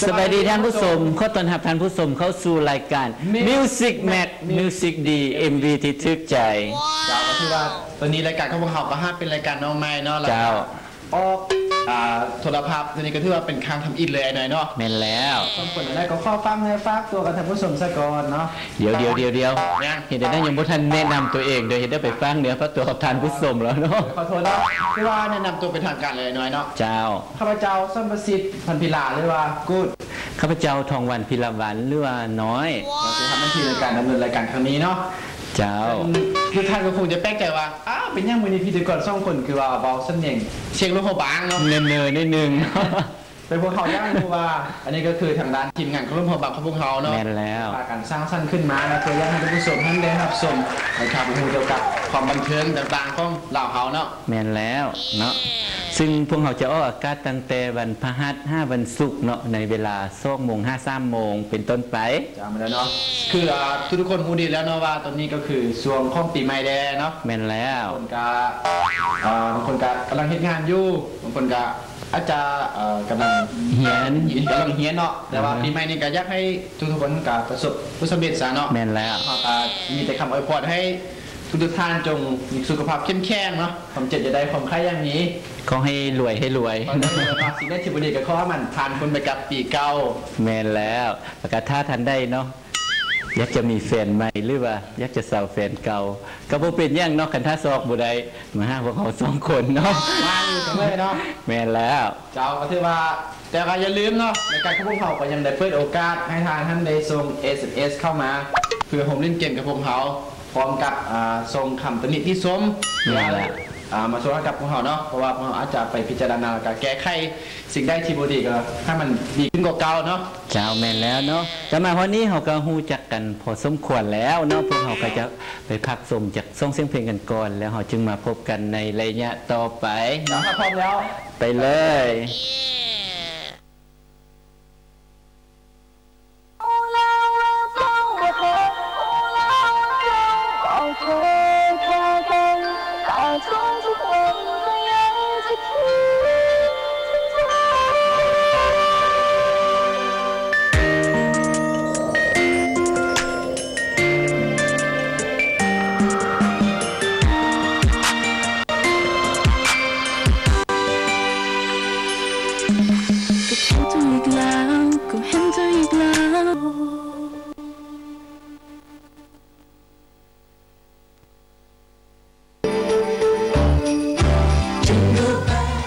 ສະບາຍດີທ່ານຜູ້ຊົມ, ຂໍຕ້ອນຮັບທ່ານຜູ້ຊົມເຂົ້າສູ່ລາຍການ Music Max Music ດີ ເອັມ ວີ ທີ່ຖືກໃຈ. ເຈົ້າ ກໍຖືວ່າຕອນນີ້ລາຍການຂອງພວກເຮົາກໍຫາກເປັນລາຍການນ້ອງໃໝ່ເນາະ. ເຈົ້າ ອອກ ອ່າ ໂທລະພາບ ຕົວນີ້ກໍຖືວ່າເປັນຄັ້ງທຳອິດເລີຍອ້າຍນ້ອຍເນາະ. ແມ່ນແລ້ວ. ສອງຄົນນັ້ນກໍຂໍຝາກເນື້ອຝາກຕົວກັບທ່ານຜູ້ຊົມສາກ່ອນເນາະ. ດຽວໆໆ ຫຍັງ? ດຽວໆ ເຮັດໄດ້ຍັງບໍ່ທັນແນະນຳຕົວເອງເດີ, ເຮັດໄດ້ໄປຝາກເນື້ອຝາກຕົວກັບທ່ານຜູ້ຊົມແລ້ວເນາະ. ຂໍໂທດເນາະ ຄືວ່າແນະນຳຕົວເປັນທາງການເລີຍອ້າຍນ້ອຍເນາະ. ເຈົ້າ. ຂ້າພະເຈົ້າ ສົມປະສິດ ພັນພິລາ ຫຼືວ່າ ກູດ. ຂ້າພະເຈົ້າ ທອງວັນ ພິລະວັນ ຫຼືວ່ານ້ອຍ ກໍຊິທຳໜ້າທີ່ໃນການດຳເນີນລາຍການຄັ້ງນີ້ເນາະ. ເຈົ້າ. ເຊິ່ງທຸກທ່ານກໍຄົງຈະແປກໃຈວ່າ ອ້າວ ເປັນຫຍັງມື້ນີ້ພິທີກອນສອງຄົນຄືວ່າເວົ້າສຳນຽງສຽງຫຼວງພະບາງເນາະ? ເນີໆ ໜ້ອຍໜຶ່ງ. ແຕ່ພວກເຮົາຢາກຮູ້ວ່າ ອັນນີ້ກໍຄືທາງດ້ານທີມງານຂອງຫຼວງພະບາງຂອງພວກເຮົາເນາະ. ແມ່ນແລ້ວ. ພາກັນສ້າງສັນຂຶ້ນມາ ແລ້ວກໍຢາກໃຫ້ທ່ານຜູ້ຊົມຫັ້ນໄດ້ຮັບຊົມ ແລະ ຮັບຮູ້ກ່ຽວກັບຄວາມບັນເທີງຕ່າງໆຂອງລາວເຮົາເນາະ. ແມ່ນແລ້ວເນາະ, ຊຶ່ງພວກເຮົາຈະອອກອາກາດຕັ້ງແຕ່ວັນພະຫັດຫາວັນສຸກເນາະ ໃນເວລາສອງໂມງຫາສາມໂມງເປັນຕົ້ນໄປ. ຈ້າ ແມ່ນແລ້ວເນາະ, ຄື ອ່າ ທຸກໆຄົນຮູ້ດີແລ້ວເນາະວ່າຕອນນີ້ກໍຄືຊ່ວງຂອງປີໃໝ່ແດ່ເນາະ. ແມ່ນແລ້ວ. ບາງຄົນກະ ອ່າ ບາງຄົນກະກຳລັງເຮັດງານຢູ່, ບາງຄົນກະອາດຈະ ເອີ ກຳລັງຮຽນ ກຳລັງຮຽນເນາະ, ແຕ່ວ່າ ອ່າຮະ ປີໃໝ່ນີ້ກະຢາກໃຫ້ທຸກໆຄົນກະປະສົບຜົນສຳເລັດຊະເນາະ. ແມ່ນແລ້ວ. ເຮົາກະມີແຕ່ຄຳອວຍພອນໃຫ້ ທຸກໆທ່ານຈົ່ງມີສຸຂະພາບເຂັ້ມແຂງເນາະ, ຄວາມເຈັບຢ່າໄດ້ ຄວາມໄຂ້ຢ່າມີ, ຂໍໃຫ້ລວຍ ໃຫ້ລວຍ. ສິ່ງໃດທີ່ບໍ່ດີກໍຂໍໃຫ້ມັນຜ່ານພົ້ນໄປກັບປີເກົ່າ. ແມ່ນແລ້ວ. ແລ້ວກໍຖ້າທ່ານໃດເນາະ ຢາກຈະມີແຟນໃໝ່ ຫຼືວ່າຢາກຈະເຊົາແຟນເກົ່າ ກໍບໍ່ເປັນຫຍັງເນາະ, ຄັນຖ້າຊອກບໍ່ໄດ້ ມາຫາພວກເຮົາສອງຄົນເນາະ. ວ່າງຢູ່ເສມອເນາະ. ແມ່ນແລ້ວ. ເຈົ້າ ກໍຖືວ່າ ແຕ່ກໍຢ່າລືມເນາະ, ລາຍການຂອງພວກເຮົາກໍຍັງໄດ້ເປີດໂອກາດໃຫ້ທ່ານຫັ້ນໄດ້ສົ່ງ ເອສເອັມເອສ ເຂົ້າມາ ເພື່ອຮ່ວມຫຼິ້ນເກມກັບພວກເຮົາ ພ້ອມກັບ ອ່າ ສົ່ງຄຳຕຳໜິຕິຊົມ ແມ່ນແລ້ວ ອ່າ ມາສູ່ກັບພວກເຮົາເນາະ, ເພາະວ່າພວກເຮົາອາດຈະໄປພິຈາລະນາ ແລ້ວກໍແກ້ໄຂສິ່ງໃດທີ່ບໍ່ດີ ກໍໃຫ້ມັນດີຂຶ້ນກວ່າເກົ່າເນາະ. ເຈົ້າ ແມ່ນແລ້ວເນາະ, ກໍມາຮອດນີ້ເຮົາກໍຮູ້ຈັກກັນພໍສົມຄວນແລ້ວເນາະ, ພວກເຮົາກໍຈະໄປພັກຊົມຈາກຊ່ອງສຽງເພງກັນກ່ອນ ແລ້ວເຮົາຈຶ່ງມາພົບກັນໃນໄລຍະຕໍ່ໄປເນາະ. ຖ້າພ້ອມແລ້ວ ໄປເລີຍ.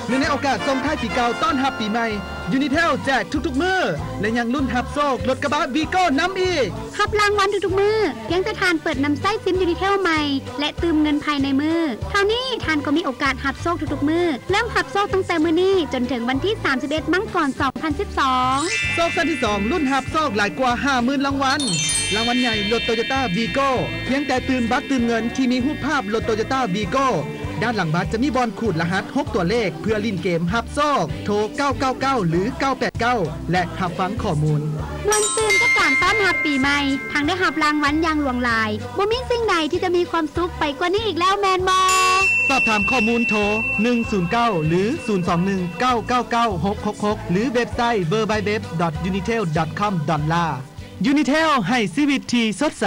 ເນື່ອງໃນໂອກາດສົ່ງທ້າຍປີເກົ່າຕ້ອນຮັບປີໃໝ່, ຢູນິເທວແຈກທຸກໆມື້ ແລະ ຍັງລຸ້ນຮັບໂຊກລົດກະບະວີໂກ້ນຳອີກ. ຮັບລາງວັນທຸກໆມື້ ພຽງແຕ່ທ່ານເປີດນຳໃຊ້ຊິມຢູນິເທວໃໝ່ ແລະ ຕື່ມເງິນພາຍໃນມື້. ເທົ່ານີ້ທ່ານກໍມີໂອກາດຮັບໂຊກທຸກໆມື້. ເລີ່ມຮັບໂຊກຕັ້ງແຕ່ມື້ນີ້ຈົນເຖິງວັນທີສາມສິບເອັດ ມັງກອນ ສອງພັນສິບສອງ. ໂຊກຊັ້ນທີສອງ ລຸ້ນຮັບໂຊກຫຼາຍກວ່າຫ້າໝື່ນລາງວັນ. ລາງວັນໃຫຍ່ລົດໂຕໂຢຕ້າວີໂກ້. ພຽງແຕ່ຕື່ມບັດຕື່ມເງິນທີ່ມີຮູບພາບລົດໂຕໂຢຕ້າວີໂກ້. ດ້ານຫຼັງບັດຈະມີບ່ອນຂູດລະຫັດຫົກຕົວເລກ ເພື່ອຫຼິ້ນເກມຮັບໂຊກ. ໂທເກົ້າເກົ້າເກົ້າ ຫຼື ເກົ້າແປດເກົ້າ ແລະ ຮັບຟັງຂໍ້ມູນ. ມ່ວນຊື່ນກັບການຕ້ອນຮັບປີໃໝ່, ທັງໄດ້ຮັບລາງວັນຢ່າງຫຼວງຫຼາຍ, ບໍ່ມີສິ່ງໃດທີ່ຈະມີຄວາມສຸກໄປກວ່ານີ້ອີກແລ້ວແມ່ນບໍ່? ສອບຖາມຂໍ້ມູນໂທ ໜຶ່ງສູນເກົ້າ ຫຼື ສູນສອງໜຶ່ງ ເກົ້າເກົ້າເກົ້າ ຫົກຫົກຫົກ ຫຼື ເວັບໄຊ ເວີບາຍເວັບ ດອດ ຢູນິເທວ ດອດ ຄອມ ດອດ ລາ. ຢູນິເທວ ໃຫ້ຊີວິດທີ່ສົດໃສ.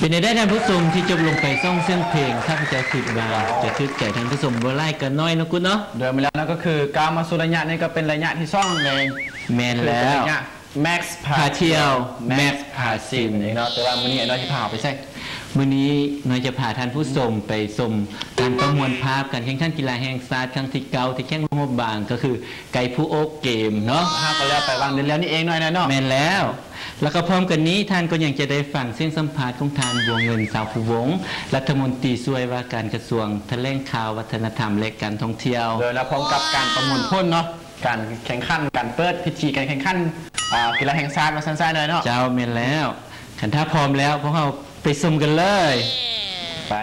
ເປັນຈັ່ງໃດທ່ານຜູ້ຊົມທີ່ຈົບລົງໄປຊ່ອງສຽງເພງ, ຂ້າພະເຈົ້າຄິດວ່າຈະຖືກໃຈທ່ານຜູ້ຊົມບໍ່ຫຼາຍກໍໜ້ອຍເນາະ ກຸດເນາະ? ໂດຍ ແມ່ນແລ້ວເນາະ, ກໍຄືກ້າວມາສູ່ໄລຍະນີ້ກໍເປັນໄລຍະທີສອງເລີຍ. ແມ່ນແລ້ວ. ຄືເປັນໄລຍະ Max ພາທ່ຽວ Max ພາຊິມເອງເນາະ. ແຕ່ວ່າມື້ນີ້ອ້າຍນ້ອຍຊິພາເຮົາໄປໃສ? ມື້ນີ້ນ້ອຍຈະພາທ່ານຜູ້ຊົມໄປຊົມການປະມວນພາບການແຂ່ງຂັນກິລາແຫ່ງຊາດຄັ້ງທີເກົ້າ ທີ່ແຂ່ງຮ່ວມກັບບາງ ກໍຄືໄກພູໂອກເກມເນາະ. ຫາກໍແລ້ວໄປຫວ່າງເດືອນແລ້ວນີ້ເອງນ້ອຍເນາະ. ແມ່ນແລ້ວ. ແລ້ວກໍພ້ອມກັນນີ້ ທ່ານກໍຍັງຈະໄດ້ຟັງສຽງສຳພາດຂອງທ່ານ ບົວເງິນ ຊາວພູວົງ ລັດຖະມົນຕີຊ່ວຍວ່າການກະຊວງຖະແຫຼງຂ່າວ ວັດທະນະທຳ ແລະ ການທ່ອງທ່ຽວ. ໂດຍ ແລ້ວພ້ອມກັບການປະມວນຜົນເນາະ, ການແຂ່ງຂັນ, ການເປີດພິທີການແຂ່ງຂັນ ອ່າ ກິລາແຫ່ງຊາດ ວ່າຊັ້ນຊະໜ້ອຍເນາະ. ເຈົ້າ ແມ່ນແລ້ວ. ຄັນຖ້າພ້ອມແລ້ວ ພວກເຮົາໄປຊົມກັນເລີຍ. ໄປ.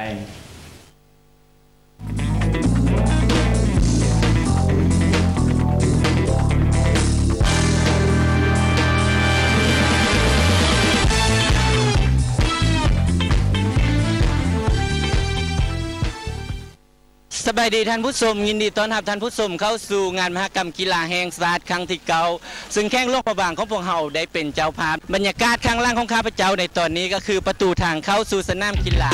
ສ ສະບາຍດີທ່ານຜູ້ຊົມ, ຍິນດີຕ້ອນຮັບທ່ານຜູ້ຊົມເຂົ້າສູ່ງານມະຫະກຳກິລາແຫ່ງຊາດຄັ້ງທີເກົ້າ ຊຶ່ງແຂວງຫຼວງພະບາງຂອງພວກເຮົາໄດ້ເປັນເຈົ້າພາບ. ບັນຍາກາດຂ້າງຫຼັງຂອງຂ້າພະເຈົ້າໃນຕອນນີ້ກໍຄືປະຕູທາງເຂົ້າສູ່ສະໜາມກິລາ.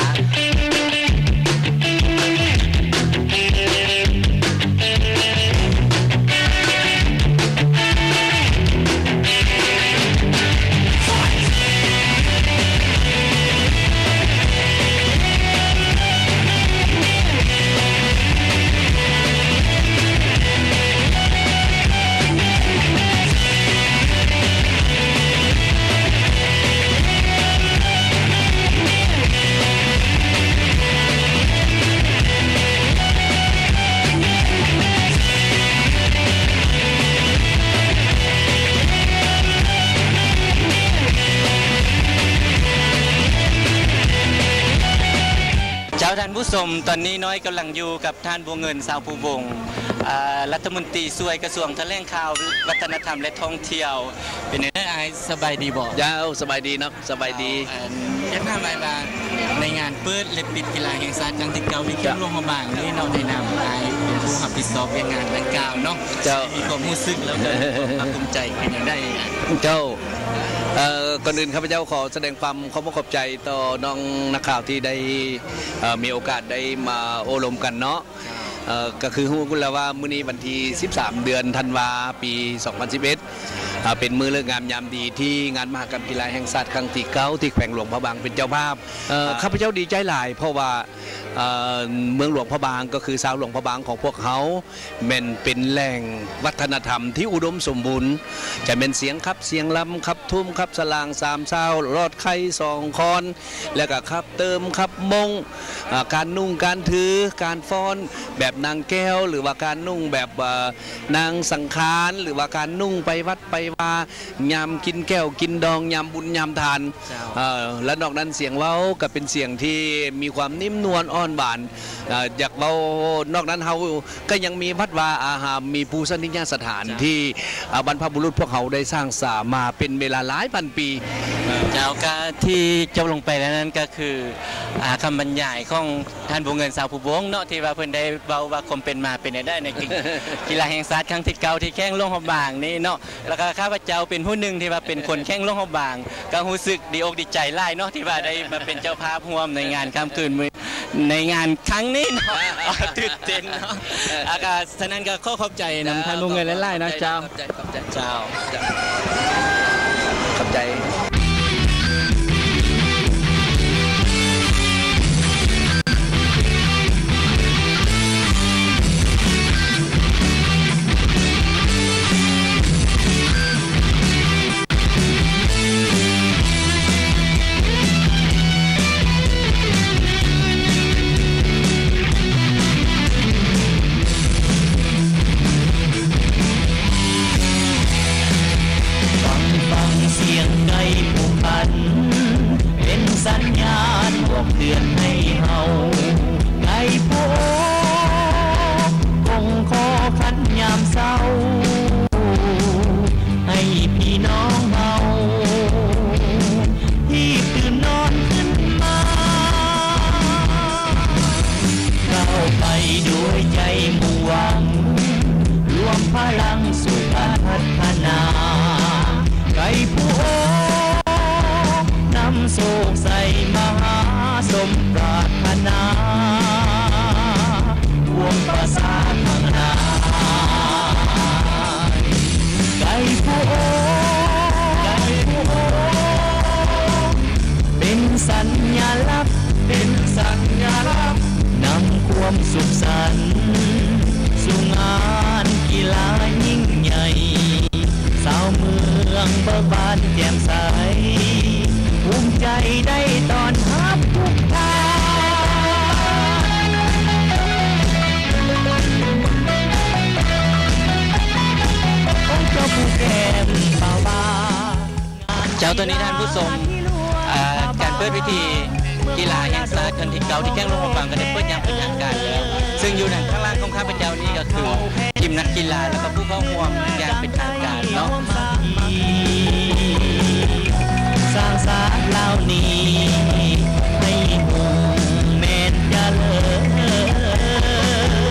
ເຈົ້າທ່ານຜູ້ຊົມ, ຕອນນີ້ນ້ອຍກຳລັງຢູ່ກັບທ່ານ ບົວເງິນ ຊາວພູວົງ ອາ ລັດຖະມົນຕີຊ່ວຍກະຊວງຖະແຫຼງຂ່າວ, ວັດທະນະທຳ ແລະ ທ່ອງທ່ຽວ. ເປັນແນວໃດອ້າຍ, ສະບາຍດີບໍ່? ເຈົ້າ, ສະບາຍດີເນາະ, ສະບາຍດີ. ເຈົ້າ, ອັນ ຢາກຖາມອ້າຍວ່າ ໃນງານເປີດ ແລະ ປິດກິລາແຫ່ງຊາດຄັ້ງທີເກົ້າ ທີ່ແຂວງ ເຈົ້າ ຫຼວງພະບາງນີ້ເນາະ, ໃນນາມອ້າຍເປັນຜູ້ຮັບຜິດຊອບວຽກງານດັ່ງກ່າວເນາະ, ເຈົ້າ ມີຄວາມຮູ້ສຶກ ແລ້ວກໍມີຄວາມພາກພູມໃຈເປັນແນວໃດ? ເຈົ້າ, ເອີ ກ່ອນອື່ນຂ້າພະເຈົ້າຂໍສະແດງຄວາມຂອບອົກຂອບໃຈຕໍ່ນ້ອງນັກຂ່າວທີ່ໄດ້ ເອີ ມີໂອກາດໄດ້ມາໂອ້ລົມກັນເນາະ. ເອີ ກໍຄືຮູ້ກັນແລ້ວວ່າ ມື້ນີ້ວັນທີສິບສາມ ເດືອນທັນວາ ປີສອງພັນສິບເອັດ ເປັນມື້ເລີກງາມຍາມດີທີ່ງານມະຫະກຳກິລາແຫ່ງຊາດຄັ້ງທີເກົ້າ ທີ່ແຂວງຫຼວງພະບາງເປັນເຈົ້າພາບ. ເອີ ເອີ ຂ້າພະເຈົ້າດີໃຈຫຼາຍ ເພາະວ່າ ເອີ ເມືອງຫຼວງພະບາງ ກໍຄືຊາວຫຼວງພະບາງຂອງພວກເຮົາ ແມ່ນເປັນແຫຼ່ງວັດທະນະທຳທີ່ອຸດົມສົມບູນ, ຈະແມ່ນສຽງຂັບສຽງລຳ, ຂັບທຸ່ມ, ຂັບສະຫຼາງ, ສາມຊາວ, ລອດໄຄ, ສອງຄອນ, ແລ້ວກໍຂັບເຕີມ, ຂັບມົ້ງ, ອາ ການນຸ່ງການຖື, ການຟ້ອນແບບນາງແກ້ວ ຫຼືວ່າການນຸ່ງແບບ ເອີ ນາງສັງຂານ ຫຼືວ່າການນຸ່ງໄປວັດໄປວາ ຍາມກິນແກ້ວກິນດອງ ຍາມບຸນຍາມທານ. ເຈົ້າ. ເອີ ແລະ ນອກນັ້ນສຽງເວົ້າກໍເປັນສຽງທີ່ມີຄວາມນິ້ມນວນອ່ອນຫວານ. ເອີ ຢາກເວົ້າ ນອກນັ້ນເຮົາກໍຍັງມີວັດວາອາຮາມ ມີພູຊະນິຍະສະຖານ ເຈົ້າ ທີ່ ອາ ບັນພະບຸລຸດພວກເຮົາໄດ້ສ້າງສາມາເປັນເວລາຫຼາຍພັນປີ. ເຈົ້າ, ກະທີ່ຈົບລົງໄປແລ້ວນັ້ນກໍຄື ອາ ຄຳບັນຍາຍຂອງທ່ານ ບົວເງິນ ຊາວພູວົງເນາະ ທີ່ວ່າເພິ່ນໄດ້ເວົ້າວ່າຄວາມເປັນມາເປັນແນວໃດໃນກິ ກິລາແຫ່ງຊາດຄັ້ງທີເກົ້າ ທີ່ແຂວງຫຼວງພະບາງນີ້ເນາະ. ແລ້ວກໍຂ້າພະເຈົ້າເປັນຜູ້ໜຶ່ງທີ່ວ່າເປັນຄົນແຂວງຫຼວງພະບາງ ກໍຮູ້ສຶກດີອົກດີໃຈຫຼາຍເນາະ ທີ່ວ່າໄດ້ມາເປັນເຈົ້າພາບຮ່ວມໃນງານຄ່ຳຄືນມື້ ໃນງານຄັ້ງນີ້ເນາະ. ຕື່ນເຕັ້ນເນາະ. ອາ ກະ ສະນັ້ນກໍຂໍຂອບໃຈນຳທ່ານ ບົວເງິນ ຫຼາຍໆເນາະ. ເຈົ້າ. ຂອບໃຈ, ຂອບໃຈ, ຂອບໃຈ. ເຈົ້າ. ຂອບໃຈ. ຟັງ, ຟັງສຽງໄກ່ຜູ້ຂັນ ເປັນສັນຍານບອກເຕືອນໃຫ້ເຮົາ ໄກ່ຜູ້ໂອ ຄົງຂໍຂັນຍາມເຊົ້າ ໃຫ້ພີ່ນ້ອງເຮົາ ຮີບຕື່ນນອນຂຶ້ນມາ ກ້າວໄປດ້ວຍໃຈມຸ່ງຫວັງ ລວມພະລັງສູ່ການພັດທະນາ ໄກ່ຜູ້ໂອ ນຳໂຊກໃສມະຫາສົມປາດຖະໜາ ພວກປະຊາຂ້າງໜ້າ ໄກ່ຜູ້ໂອ ໄກ່ຜູ້ໂອ ເປັນສັນຍາລັກ ເປັນສັນຍາລັກ ນຳຄວາມສຸກສັນ ສູ່ງານກິລາຍິ່ງໃຫຍ່ ຊາວເມືອງເບີກບານແຈ່ມໃສ ພູມໃຈໄດ້ຕ້ອນຮັບທຸກທ່ານ ຂອງເຈົ້າຜູ້ແກ້ມປາວາ. ເຈົ້າ, ຕອນນີ້ທ່ານຜູ້ຊົມ ອາ ການເປີດພິທີກິລາແຫ່ງຊາດຄັ້ງທີເກົ້າ ທີ່ແຂວງຫຼວງພະບາງກໍໄດ້ເປີດຢ່າງເປັນທາງການແລ້ວ, ຊຶ່ງຢູ່ທາງຂ້າງຫຼັງຂອງຂ້າພະເຈົ້ານີ້ກໍຄືທີມນັກກິລາ ແລ້ວກໍຜູ້ເຂົ້າຮ່ວມຢ່າງເປັນທາງການເນາະ. ສ້າງຊາດລາວນີ້ໃຫ້ຮຸ່ງແມ່ນຈະເລີນ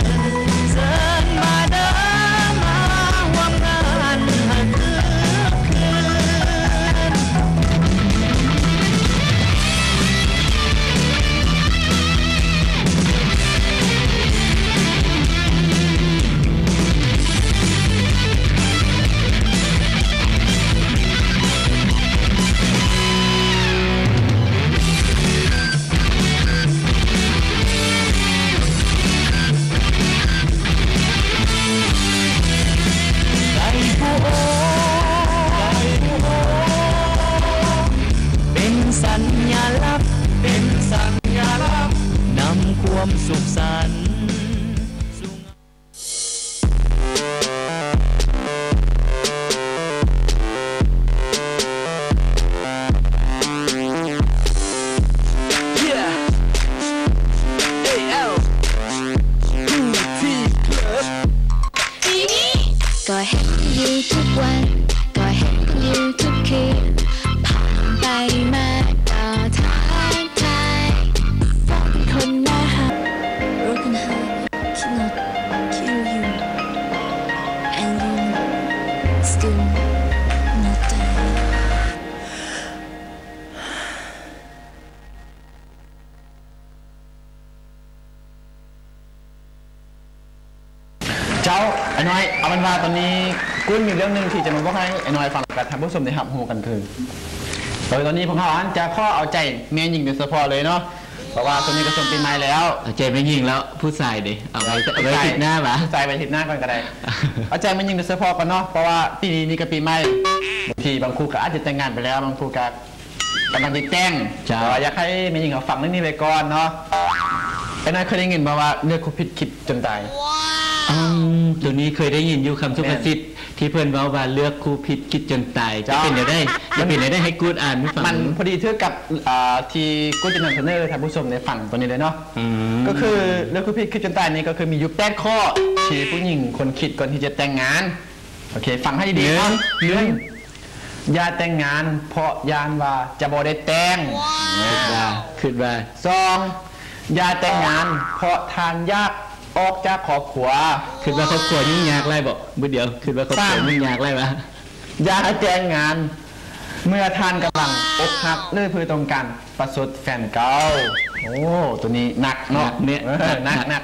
ອ້າຍນ້ອຍ ເອົາເປັນວ່າຕອນນີ້ກຸນມີເລື່ອງໜຶ່ງທີ່ຈະມາບອກໃຫ້ອ້າຍນ້ອຍຟັງ ແລະ ກັບທ່ານຜູ້ຊົມໄດ້ຮັບຮູ້ກັນຄື ໂດຍຕອນນີ້ພວກເຮົາອາດຈະຂໍເອົາໃຈແມ່ຍິງໂດຍສະເພາະເລີຍເນາະ ເພາະວ່າຊ່ວງນີ້ກະຊ່ວງປີໃໝ່ແລ້ວ. ເອົາໃຈແມ່ຍິງແລ້ວ ຜູ້ຊາຍເດ? ເອົາໄວ້ ເອົາໄວ້ທິດໜ້າຫວາ? ຜູ້ຊາຍໄວ້ທິດໜ້າກ່ອນກະໄດ້. ເອົາໃຈແມ່ຍິງໂດຍສະເພາະກ່ອນເນາະ ເພາະວ່າປີນີ້ກະປີໃໝ່ ບາງທີບາງຄູ່ກະອາດຈະແຕ່ງງານໄປແລ້ວ ບາງຄູ່ກະ ກຳລັງຊິແຕ່ງ ເຈົ້າ ແຕ່ວ່າຢາກໃຫ້ແມ່ຍິງເຮົາຟັງເລື່ອງນີ້ໄວ້ກ່ອນເນາະ. ອ້າຍນ້ອຍເຄີຍໄດ້ຍິນບໍ່ວ່າເລືອກຄູ່ຜິດຄິດຈົນຕາຍ? ອືມ ໂຕນີ້ເຄີຍໄດ້ຍິນຢູ່ ຄຳສຸພາສິດ ແມ່ນ ທີ່ເພິ່ນເວົ້າວ່າເລືອກຄູ່ຜິດຄິດຈົນຕາຍ. ເຈົ້າ ຈະເປັນແນວໃດ ມັນ ຈະເປັນແນວໃດ ໃຫ້ກູດອ່ານໃຫ້ຟັງ. ມັນພໍດີຖືກກັບ ອ່າ ທີ່ກູດຈະນຳສະເໜີທ່ານຜູ້ຊົມໄດ້ຟັງໂຕນີ້ເລີຍເນາະ. ອືມ ກະຄືເລືອກຄູ່ຜິດຄິດຈົນຕາຍນີ້ ກະຄືມີຢູ່ແປດຂໍ້ທີ່ຜູ້ຍິງຄວນຄິດກ່ອນທີ່ຈະແຕ່ງງານ. ໂອເຄ ຟັງໃຫ້ດີໆເນາະ. ໜຶ່ງ ໜຶ່ງ ຢ່າແຕ່ງງານເພາະຢ້ານວ່າຈະບໍ່ໄດ້ແຕ່ງ. ຄິດວ່າ ຄິດວ່າ. ສອງ ຢ່າແຕ່ງງານເພາະທ່ານຢາກອອກຈາກຄອບຄົວ. ຄິດວ່າຄອບຄົວຫຍຸ້ງຍາກຫຼາຍບໍ? ມື້ດຽວ ຄິດວ່າຄອບຄົວຫຍຸ້ງຍາກຫຼາຍຫວາ? ຢ່າແຕ່ງງານເມື່ອທ່ານກຳລັງອົກຫັກ ຫຼື ເພື່ອຕ້ອງການປະຊົດແຟນເກົ່າ. ໂອ້ ໂຕນີ້ໜັກເນາະ ໜັກເນາະ ເອີ ໜັກ ໜັກ ໜັກ.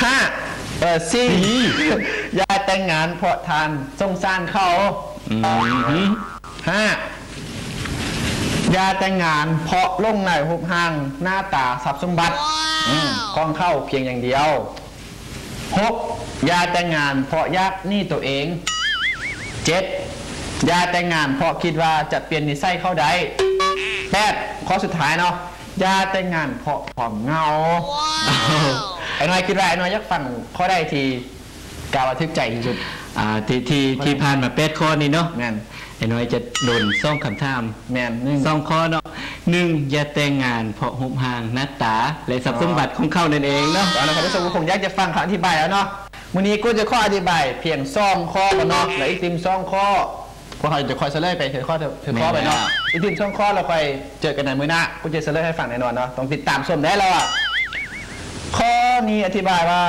ຫ້າ ເອີ ສີ່ ສີ່ ຢ່າແຕ່ງງານເພາະທ່ານສົງສານເຂົາ. ອືມ ຫ້າ ຢ່າແຕ່ງງານເພາະຫຼົງໃນຮູບຮ່າງ ໜ້າຕາ ຊັບສົມບັດ ອືມ ຂອງເຂົາພຽງຢ່າງດຽວ. ຫົກ ຢ່າແຕ່ງງານເພາະຢາກໜີໂຕເອງ. ເຈັດ ຢ່າແຕ່ງງານເພາະຄິດວ່າຈະປ່ຽນນິໄສເຂົາໄດ້. ແປດ ຂໍ້ສຸດທ້າຍເນາະ ຢ່າແຕ່ງງານເພາະຄວາມເຫງົາ. ອ້າຍນ້ອຍຄິດວ່າອ້າຍນ້ອຍຢາກຟັງຂໍ້ໃດທີ່ ກ່າວວ່າຖືກໃຈທີ່ສຸດ? ອ່າ ທີ່ ທີ່ ທີ່ຜ່ານມາແປດຂໍ້ນີ້ເນາະ. ແມ່ນ. ອ້າຍນ້ອຍຈະດົນສອງຄຳຖາມ. ແມ່ນ. ໜຶ່ງ ສອງຂໍ້ເນາະ. ໜຶ່ງ ຢ່າແຕ່ງງານເພາະຮູບຮ່າງ ໜ້າຕາ ແລະ ຊັບສົມບັດຂອງເຂົານັ້ນເອງເນາະ. ເອົາລະ ທ່ານຜູ້ຊົມ ຄົງຢາກຈະຟັງຄຳອະທິບາຍແລ້ວເນາະ. ມື້ນີ້ກູຈະຂໍອະທິບາຍພຽງສອງຂໍ້ກ່ອນເນາະ ແລະ ອີກຕື່ມສອງຂໍ້ ພວກເຮົາຈະຄ່ອຍສະເຫຼີຍໄປເທື່ອຂໍ້ ເທື່ອຂໍ້ໄປເນາະ. ແມ່ນແລ້ວ. ອີກຕື່ມສອງຂໍ້ ແລ້ວຄ່ອຍເຈີກັນໃນມື້ໜ້າ ກູຈະສະເຫຼີຍໃຫ້ຟັງແນ່ນອນເນາະ. ຕ້ອງຕິດຕາມຊົມໄດ້ແລ້ວວ່າ ຂໍ້ນີ້ອະທິບາຍວ່າ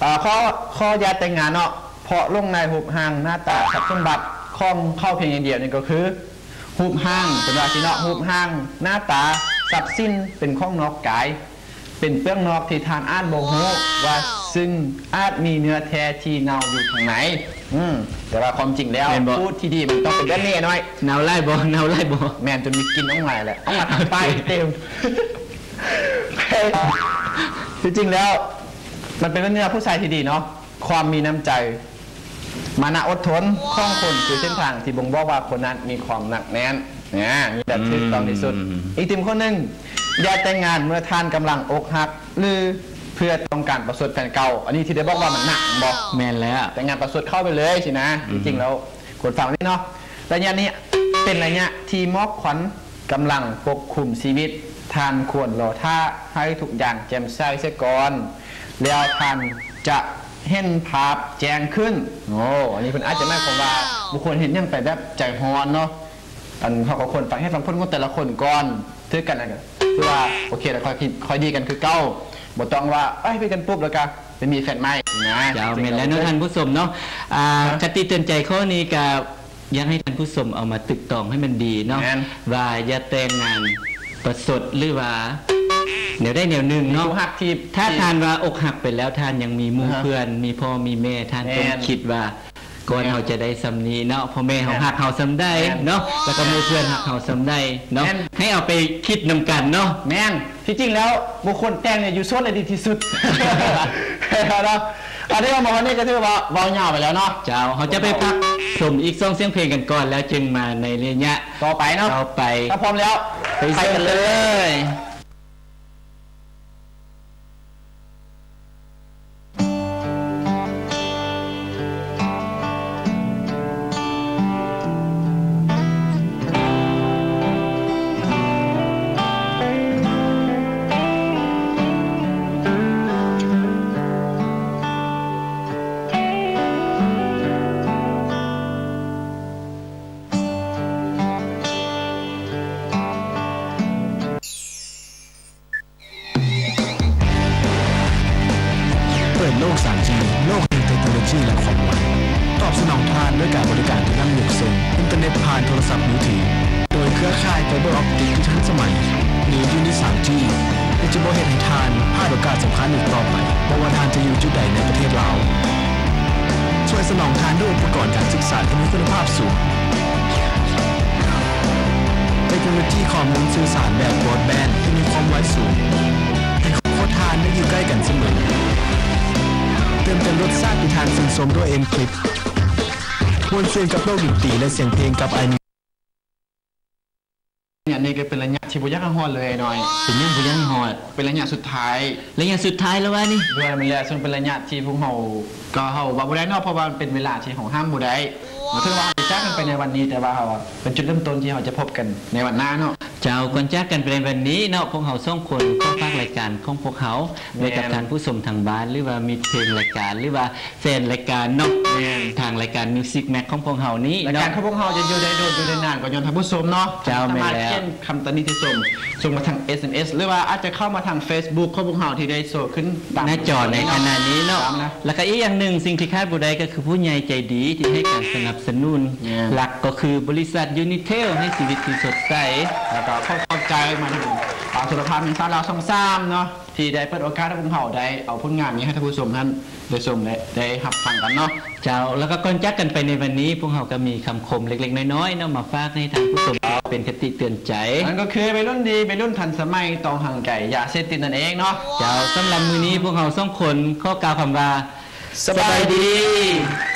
ເອີ ຂໍ້ ຂໍ້ຢ່າແຕ່ງງານເນາະ ເພາະຫຼົງໃນຮູບຮ່າງ ໜ້າຕາ ຊັບສົມບັດຂອງເຂົາພຽງຢ່າງດຽວນີ້ກະຄື ຮູບຮ່າງ ເພິ່ນວ່າຊີ້ເນາະ ຮູບຮ່າງ ໜ້າຕາ ຊັບສິນ ເປັນຂອງນອກກາຍ ເປັນເປືອກນອກທີ່ທ່ານອາດບໍ່ຮູ້ວ່າ ຊຶ່ງອາດມີເນື້ອແທ້ທີ່ເນົ່າຢູ່ຂ້າງໃນ. ອືມ ແຕ່ວ່າຄວາມຈິງແລ້ວ ແມ່ນບໍ່? ພູດທີ່ດີມັນຕ້ອງເປັນແບບນີ້ ອ້າຍນ້ອຍ. ເນົ່າຫຼາຍບໍ່? ເນົ່າຫຼາຍບໍ່? ແມ່ນ ຈົນມີກິ່ນອອກມາແຫຼະ ອອກມາທາງປາກເຕັມ. ທີ່ຈິງແລ້ວ ມັນເປັນແບບນີ້ລະ ຜູ້ຊາຍທີ່ດີເນາະ ຄວາມມີນ້ຳໃຈ ມານະອົດທົນຂອງຄົນ ຄືເສັ້ນທາງທີ່ບົ່ງບອກວ່າຄົນນັ້ນມີຄວາມໜັກແໜ້ນ ນະ ມີແບບຖືກຕ້ອງທີ່ສຸດ. ອືມ ອີກຕິມຄົນໜຶ່ງ ຢ່າແຕ່ງງານເມື່ອທ່ານກຳລັງອົກຫັກ ຫຼື ເພື່ອຕ້ອງການປະຊົດແຟນເກົ່າ. ອັນນີ້ທີ່ໄດ້ບອກວ່າມັນໜັກແມ່ນບໍ່? ແມ່ນແລ້ວ ແຕ່ງງານປະຊົດເຂົ້າໄປເລີຍຊີ້ນະ. ອືມ ທີ່ຈິງແລ້ວ ຄົນຟັງນີ້ເນາະ ໄລຍະນີ້ເປັນໄລຍະທີ່ໝອກຄວັນກຳລັງປົກຄຸມຊີວິດ. ທ່ານຄວນລໍຖ້າໃຫ້ທຸກຢ່າງແຈ່ມໃສເສຍກ່ອນ ແລ້ວທ່ານຈະເຫັນພາບແຈ້ງຂຶ້ນ. ໂອ້ ອັນນີ້ເພິ່ນອາດຈະໝາຍຄວາມວ່າ ບໍ່ຄວນເຮັດຫຍັງໄປແບບໃຈຮ້ອນເນາະ. ອັນ ເຮົາກະຄວນຟັງເຫດຟັງຜົນຂອງແຕ່ລະຄົນກ່ອນ ຖືກກັນນະ ກະຄືວ່າໂອເຄລະ ຄ່ອຍ ຄ່ອຍດີກັນຄືເກົ່າ ບໍ່ຕ້ອງວ່າ ເອີຍ ຜິດກັນປຸບລະກະໄປມີແຟນໃໝ່ນະ. ເຈົ້າ ແມ່ນແລ້ວເນາະທ່ານຜູ້ຊົມເນາະ. ອ່າ ຄະຕິເຕືອນໃຈຂໍ້ນີ້ກະ ຢາກໃຫ້ທ່ານຜູ້ຊົມເອົາມາຕຶກຕອງໃຫ້ມັນດີເນາະ ແມ່ນ ວ່າຢ່າແຕ່ງງານປະຊົດ ຫຼືວ່າແນວໃດແນວໜຶ່ງເນາະ. ມີຄູ່ຮັກທີ່ ຖ້າທ່ານວ່າອົກຫັກໄປແລ້ວ ທ່ານຍັງມີໝູ່ເພື່ອນ ມີພໍ່ມີແມ່ ທ່ານຕ້ອງຄິດວ່າ ກ່ອນເຮົາຈະໄດ້ສ່ຳນີ້ເນາະ ພໍ່ແມ່ເຮົາຮັກເຮົາສ່ຳໃດເນາະ ແລ້ວກະໝູ່ເພື່ອນຮັກເຮົາສ່ຳໃດເນາະ ໃຫ້ເອົາໄປຄິດນຳກັນເນາະ. ແມ່ນ ທີ່ຈິງແລ້ວບໍ່ຄວນແຕ່ງນີ້ ຢູ່ໂສດລະດີທີ່ສຸດເນາະ. ອັນນີ້ເວົ້າມາຮອດນີ້ກະຖືວ່າເວົ້າຍາວໄປແລ້ວເນາະ. ເຈົ້າ ເຮົາຈະໄປພັກຊົມອີກສອງສຽງເພງກັນກ່ອນ ແລ້ວຈຶ່ງມາໃນໄລຍະຕໍ່ໄປເນາະ ຕໍ່ໄປ. ຖ້າພ້ອມແລ້ວ ໄປ ໄປກັນເລີຍ. ເປີດໂລກ ສາມຈີ ໂລກແຫ່ງເທັກໂນໂລຢີ ແລະ ຄວາມໄວ. ຕອບສະໜອງທ່ານດ້ວຍການບໍລິການທີ່ລ້ຳເລິກເຊິ່ງ ອິນເຕີເນັດຜ່ານໂທລະສັບມືຖື ໂດຍເຄືອຂ່າຍໄຟເບີອອບຕິກທີ່ທັນສະໄໝ ຫຼື ຢູນິດ ສາມຈີ ແລະ ຈະບໍ່ເຮັດໃຫ້ທ່ານພາດໂອກາດສຳຄັນອີກຕໍ່ໄປ, ບໍ່ວ່າທ່ານຈະຢູ່ຈຸດໃດໃນປະເທດລາວ. ສະໜອງທ່ານດ້ວຍອຸປະກອນການສຶກສາທີ່ມີຄຸນນະພາບສູງ, ເຕັກໂນໂລຢີຂໍ້ມູນສື່ສານແບບບຣອດແບນທີ່ມີຄວາມໄວສູງ, ໃຫ້ຄອບຄົວທ່ານໄດ້ຢູ່ໃກ້ກັນສະເໝີ, ເຕີມເຕັມລົດຊາດທີ່ທ່ານຊື່ນຊົມດ້ວຍເອັນຄລິບ, ມ່ວນຊື່ນກັບໂລກດົນຕີ ແລະ ສຽງເພງກັບໄອມິວ ໄລຍະນີ້ກໍເປັນໄລຍະທີ່ບໍ່ຢາກໃຫ້ຮອດເລີຍອ້າຍນ້ອຍ. ເປັນຫຍັງບໍ່ຢາກໃຫ້ຮອດ? ເປັນໄລຍະສຸດທ້າຍ. ໄລຍະສຸດທ້າຍແລ້ວວະນີ້? ໂດຍ ແມ່ນແລ້ວ, ເຊິ່ງເປັນໄລຍະທີ່ພວກເຮົາ ກໍເຮົາເວົ້າບໍ່ໄດ້ເນາະ, ເພາະວ່າມັນເປັນເວລາທີ່ເຮົາຫ້າມບໍ່ໄດ້. ເຖິງວ່າເຮົາຈະຈາກກັນໄປໃນວັນນີ້, ແຕ່ວ່າເຮົາ ເປັນຈຸດເລີ່ມຕົ້ນທີ່ເຮົາຈະພົບກັນໃນວັນໜ້າເນາະ. ເຈົ້າ, ກ່ອນຈາກກັນໄປໃນວັນນີ້ເນາະ, ພວກເຮົາສອງຄົນຂໍຝາກລາຍການຂອງພວກເຮົາ ແມ່ນ ໄວ້ກັບທ່ານຜູ້ຊົມທາງບ້ານ ຫຼືວ່າມິດເພງລາຍການ ຫຼືວ່າ ແຟນລາຍການເນາະ. ແມ່ນ. ທາງລາຍການ Music Max ຂອງພວກເຮົານີ້ເນາະ, ລາຍການຂອງພວກເຮົາຈະຢູ່ໄດ້ດົນ ຢູ່ໄດ້ນານ ກໍຍ້ອນທ່ານຜູ້ຊົມເນາະ. ເຈົ້າ, ສາມາດຂຽນຄຳຕຳໜິຕິຊົມ ສົ່ງມາທາງ ເອສເອັມເອສ ຫຼືວ່າອາດຈະເຂົ້າມາທາງ Facebook ຂອງພວກເຮົາທີ່ໄດ້ໂຊຂຶ້ນໜ້າຈໍໃນຂະນະນີ້ເນາະ. ແລ້ວກໍອີກຢ່າງໜຶ່ງ, ສິ່ງທີ່ຂາດບໍ່ໄດ້ກໍຄືຜູ້ໃຫຍ່ໃຈດີທີ່ໃຫ້ການສະໜັບສະໜູນ. ແມ່ນ. ຫຼັກກໍຄືບໍລິສັດ Unitel ໃຫ້ຊີວິດທີ່ສົດໃສ. ແລ້ວກໍຂໍຂອບໃຈມາທາງ ອາ ໂທລະທັດແຫ່ງຊາດລາວ ຊ່ອງສາມເນາະ ທີ່ໄດ້ເປີດໂອກາດໃຫ້ພວກເຮົາໄດ້ເອົາຜົນງານນີ້ໃຫ້ທ່ານຜູ້ຊົມນັ້ນໄດ້ຊົມ ແລະ ໄດ້ຮັບຟັງກັນເນາະ. ເຈົ້າ, ແລ້ວກໍກ່ອນຈາກກັນໄປໃນວັນນີ້, ພວກເຮົາກໍມີຄຳຄົມເລັກໆນ້ອຍໆເນາະ ມາຝາກໃຫ້ທ່ານຜູ້ຊົມເປັນຄະຕິເຕືອນໃຈ. ນັ້ນກໍຄື ໄວລຸ້ນດີ ໄວລຸ້ນທັນສະໄໝ ຕ້ອງຫ່າງໄກຢາເສບຕິດນັ້ນເອງເນາະ. ເຈົ້າ, ສຳລັບມື້ນີ້ພວກເຮົາສອງຄົນຂໍກ່າວຄຳວ່າ ສະບາຍດີ.